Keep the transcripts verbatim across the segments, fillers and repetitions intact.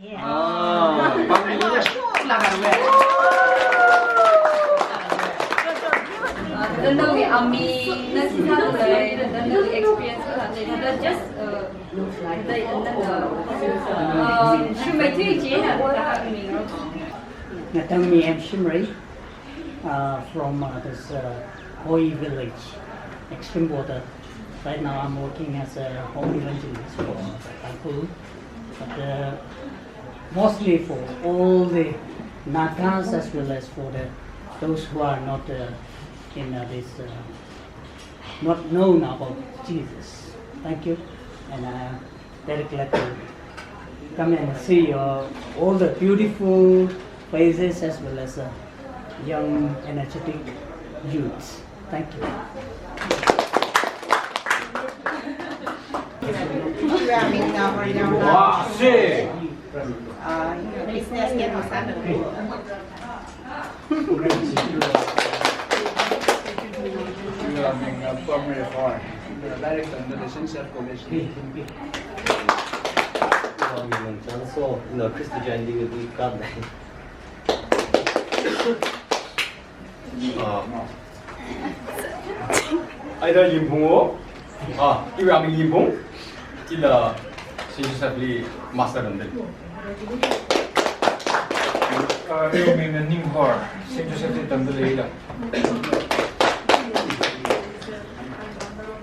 Ah, nana wui aming, nana sāda lei, nana wui experience, uh, nana just, uh, nana, uh, uh, Shimrei tui chi na, nana aming ro. Nathangmi M Shimrei, uh, from, uh, this, uh, Hoi village, extreme border. Right now I'm working as a home evangelist for Tangkhul. But, uh, mostly for all the Nagas as well as for the, those who are not, uh, in, uh, this, uh, not known about Jesus. Thank you, and, uh, very glad to come and see your, all the beautiful faces as well as, uh, young, energetic youths. Thank you. Wow, sick. Uh, business ke masan. Iwui aming na Pamrei Hoi, lairik tamda lei Saint Joseph College. Iwui aming na Changso, ina Christian Jubilee kam dai. Ah. Aida Yimphung o. Ah, iwui aming Yimphung. Ila Saint Joseph li master tamda lei. Ah, iwui aming na Ninghor, Saint Joseph li tamda lei ila.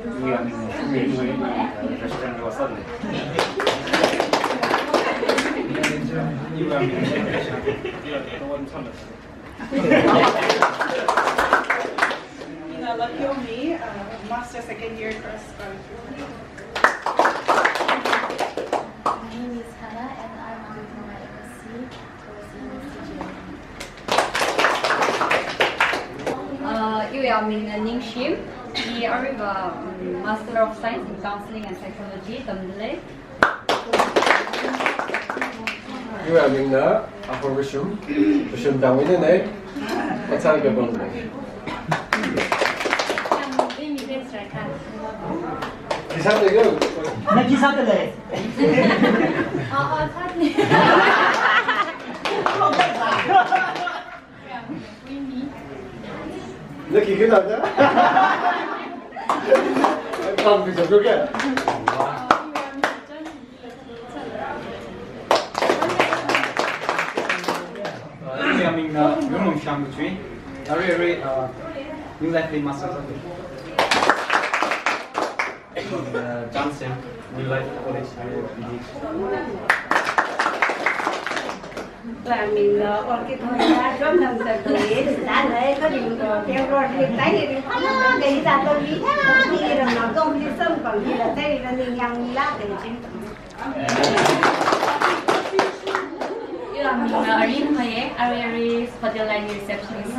Iwui aming na Shimrei, restaurant li vāsāda lei. Iwui aming na Ina Lapyomi, uh, master second year class. My name is Hannah and I'm coming from my M S C course in C G M. Uh, iwui aming na Ningshim, i aruiva, um, Master of Science in Counseling and Psychology tamda lei. Iwui aming na Akhor Kashum, Kashum Tangwui na nei, Patsal Kabang nei. Kisa de go. Na kisa de lei. Ah, ah, sat ni. Na ki kina da? Kam bi jago ke? Iwui aming na Yunglong Shang Chui. Arui arui, uh, New Life li master. Uh, Johnson, New Life College, B D. Iwui aming na Orchid Hoya, John Namsar College, dan hai ka ring ko, Pure Road li tai ring phala, dei da to mi ha, mi ram na ko mi sam ko mi la tai ring na ning yang la dei jin. Iwui aming na Aring Hoye, arui arui hotel line receptionist.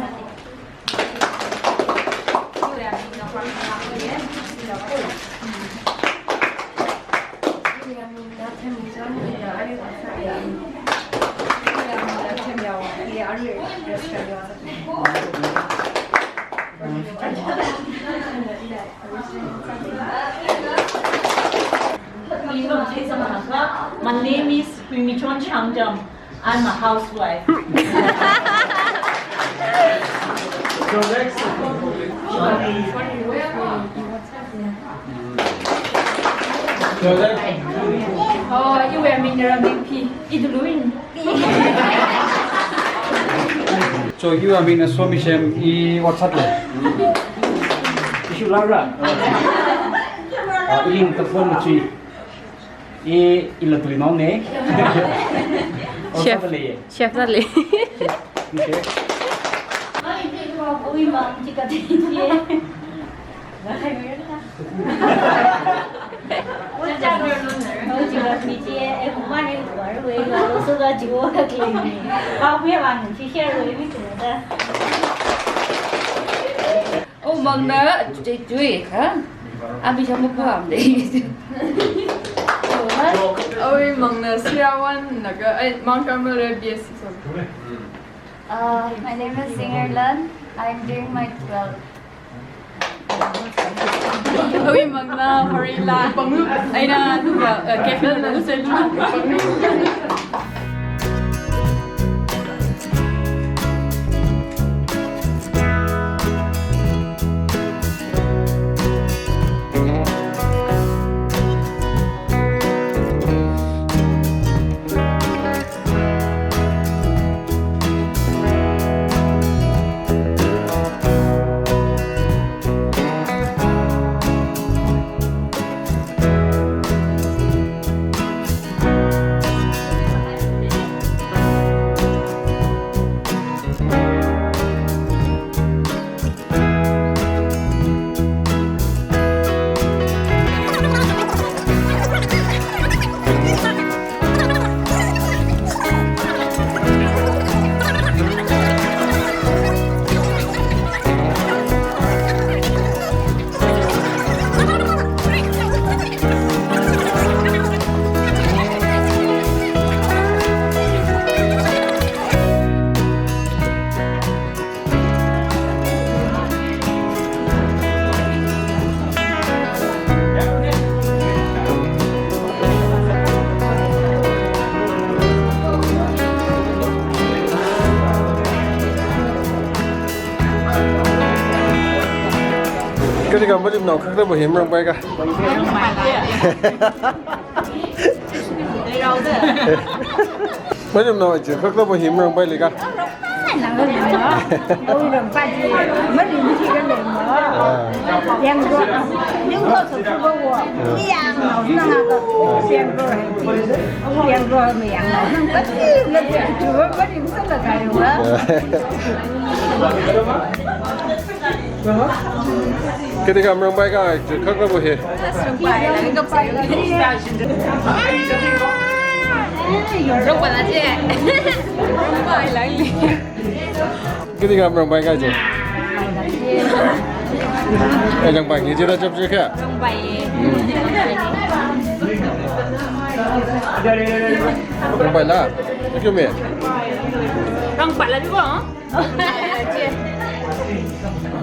My name is Huimichon Changdam. I'm a housewife. So next. So next. Oh, iwui aming na Ramlingphi. Iduluin. So iwui aming na Somishem, i WhatsApp le. Issue lara. Ah, iling telephone machi. I, ila tui nong ne. Chef. Chef sāda lei. Okay. Oh, mangna, chui, chui, ha? Abi chamo ko am de. Oi, mangna Sirawan naga, ai, Mount Carmel B S C. Uh, my name is Singer Lan. I'm doing my twelve. Oi, mangna Horila. Aina, tu ba, uh, cafe na, tu selu. Kathika marimnao khakta bo hi marangpai ka? Marimnao chi khakta bo hi marangpai lei ka? Kathika marangpai ka, khakta bo hi? Kathika marangpai ka chi? Eh, rangpai ngi jida chap chi kha? Rangpai la? Kyo me? Rangpai la di ko?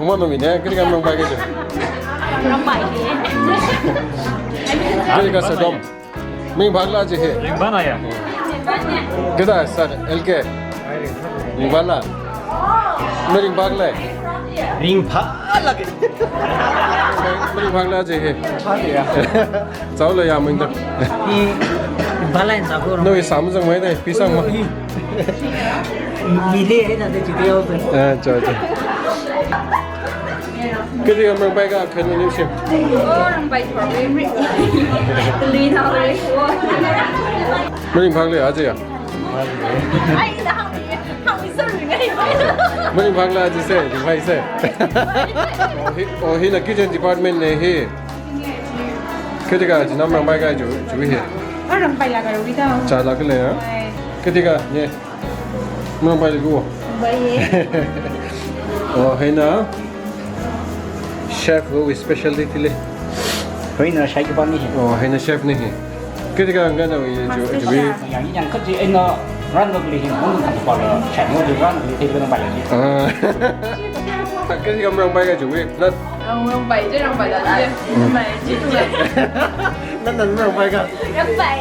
Huma mami ne, kathika marangpai ka chi? Kathika sadom? Maringphak la chi hi? Ringphāna ya. Kathika sir, L K? Ringphā la? Maringphak la? Ringphā la ke. Maringphak la chi hi? Phak ya. Chao la ya ming da. Ringphā la yin sa ko. No, i sam jang mai da, pi sang ma. Mili hai na de chi de yo. Ah, chao, chao. Kathika marangpai ka khan ni shim? Oh, rangpai thor. Lui na le. Maringphak la aja ya? Ai, ina hang mi, hang mi sorry ngai. Maringphak la aja se, ringphai se. Oh, hi, oh, hi na kitchen department ne hi. Kathika chi na marangpai ka chi, chi hi? Ah, rangpai la ka wi da. Cha la ka le ya? Ai. Kathika ne? Marangpai lei ko? Pai ye. Oh, hi na chef ko specialty le. Hi na chef pa ni. Oh, hi na chef ni hi. Kathika ngana wi chi, chi wi? Yang, yang kaji ina run lo beli hin, hong kan pa la, chef mo di run beli hin, kan pa la ni. Ah. Kathika marangpai ka chi wi? Nat. Rangpai chi, rangpai la chi. Mai chi chi. Nat, nat marangpai ka? Rangpai.